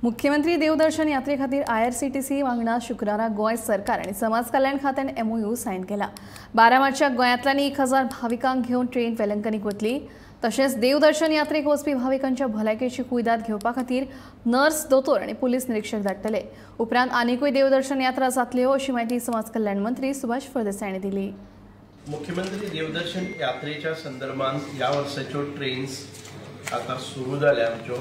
मुख्यमंत्री देवदर्शन यात्रे खातीर IRCTC वांगडा शुक्रारा गोंय सरकार आनी समाज कल्याण खात्यान MOU Sion केला। 12 मार्चाक गोंयांतल्यान 1000 भाविकांक घेवन ट्रेन वेलंकनीक वतली। तशेंच देवदर्शन यात्रेक वचपी भाविकांच्या भलायकेची कुयदाद घेवपा खातीर नर्स, दोतोर आनी पुलीस निरीक्षक धाडटले। उपरांत आनिकूय देवदर्शन यात्रा जातल्यो अशी म्हायती समाज कल्याण मंत्री सुभाष फळदेसाय हांणी दिली। मुख्यमंत्री देवदर्शन यात्रेच्या संदर्भात ह्या वर्साच्यो ट्रेन्स आतां सुरू जाल्या आमच्यो।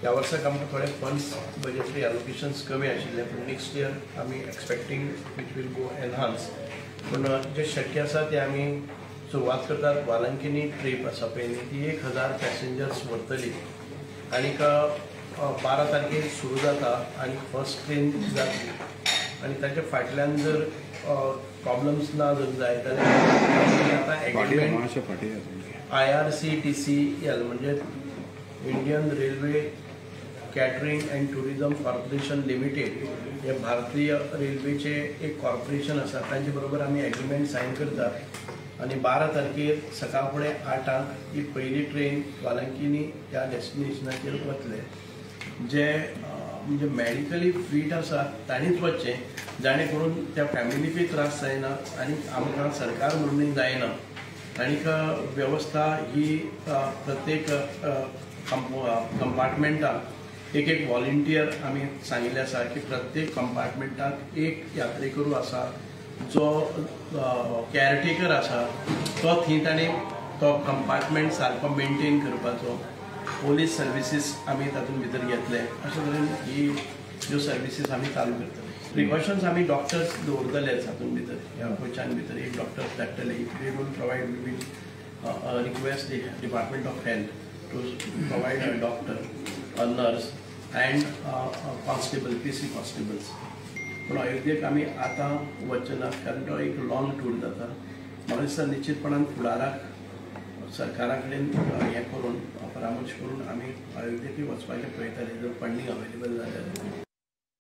ह्या वर्साक आमकां थोडे फंड्स बजेटरी एलोकेशन्स कमी आशिल्ले, पूण नेक्स्ट इयर आमी expecting it will go enhance. पूण जे शक्य आसा ते आमी सुरवात करतात। वालंकिनी ट्रीप आसा पळय न्ही, ती 1000 पॅसेंजर्स व्हरतली आनीक 12 तारखेर सुरू जाता आनी फर्स्ट ट्रेन जातली। आनी ताच्या फाटल्यान जर प्रॉब्लम्स ना जर जायत जाल्यार आतां एग्रीमेंट IRCTCL म्हणजे Indian railway catering and tourism corporation limited हे भारतीय रेल्वेचे एक कॉर्पोरेशन आसा, तांचे बरोबर आमी एग्रीमेंट सायन करतात आनी 12 तारखेर सकाळ फुडें 8 ही पयली ट्रेन वालंकिनी ह्या डेस्टिनेशनाचेर वतले। जे म्हणजे मेडिकली फीट आसा तांणीच वचचें, जाणे करून त्या फॅमिलीकूय त्रास जायना आनी आमकां सरकार म्हणूनय जायना। आनीक वेवस्था ही प्रत्येक कंपार्टमेंटाक एक एक वॉलंटियर आमी सांगिल्लें आसा की प्रत्येक कंपार्टमेंटाक एक यात्रेकरू आसा जो कॅरटेकर आसा, तो थंय ताणें तो कंपार्टमेंट सारको मेनटेन करपाचो। पोलीस सर्विसीस आमी तातूंत भितर घेतले। अशे तरेन ही ज्यो सर्विसीस आमी चालू करतले। प्रिकॉशन्स आमी डॉक्टर्स दवरतले हातूंत भितर, ह्या कोचान भितर एक डॉक्टर्स धाडटले। If we will provide, we will request the department of health to provide a doctor, a nurse and constable, PC constables. पूण अयोध्येक आमी आतां वचचे ना, कारण तो एक लॉंग टूर जाता। म्हाका दिसता निश्चितपणान फुडाराक सरकारा कडेन हें करून परामर्श करून आमी अयोध्येकूय वचपाचें पळयतले जर फंडींग अवेलेबल जाल्यार।